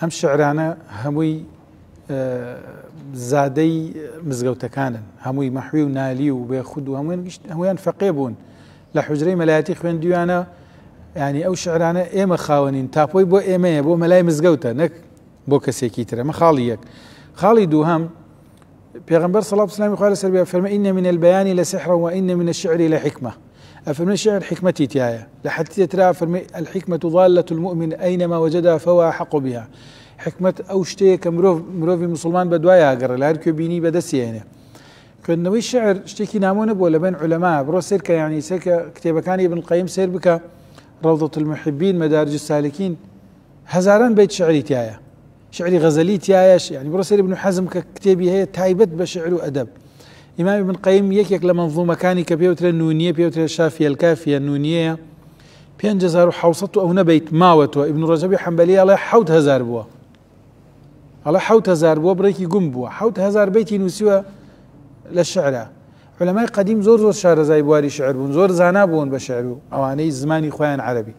ئەم شعرانە هەمووی زادەی مزگەوتەکانن، هەمووی مەحوی و نالی و بێخود و هەموویان گشت هەموویان فەقێ بوون لە حوجرەی مەلایەتی خوێندویانە. ینی ئەو شعرانە ئێمە خاوەنین، تاپۆی بۆ ئێمەیە، بۆ مەلای مزگەوتە نەک بۆ کەسێکی ترە. مە خاڵی یەک. خاڵی دووهەم، پێغەمبەر صلی الله سلامی خوا لەسەر بێ فەرمی إن من البيان لسحرا وإن من الشعر لحكمة. ئەفەرمێ شعر حکمەتی تایە. لە حدیث ترا فەرمی الحکمة ضالة المؤمن أينما وجدها فهو أحق بها. حکمت ئەو شتەیە کە مرۆڤ مرۆڤی مسلمان بە دوای ئاگەڕێ، لە هەر کوێ بینی بەدەستی هێنێ. خوێندنەوەی شعر شتێکی نامۆ نەبووە لەبەین عولەما. بڕۆ سێرکە، یعنی سێرکە کتێبەکانی ابن القیم سێر بکە، ڕەوضة المحبین، مدارج السالکین، هەزاران بەیت شعری تایە، شعری غەزەلی تایەش. یعنی بڕۆ سێر ابن حەزم کە کتێبی هەیە تایبەت بە شعر و ئەدەب. ئیمام ابن قەیم یەکێک لە مەنظومەکانی کە پێوترێ نونیە، پێوترێ شافیە الکافیە نونیەیە، 5700 و ئەو نەبەیت ماوەتەوە. ابن ڕەجەبی حەنبەلی ئەڵێ 7000 بووە، ئەڵێ 7000 بووە، بڕێکی گوم بووە، 7000 بەیتی نووسیوە لە شعرا. علەمای قەدیم زۆر زۆر شارەزای بواری شعر بوون، زۆر زانا بوون بە شعر و ئەوانەی زمانی خۆیان عەرەبی.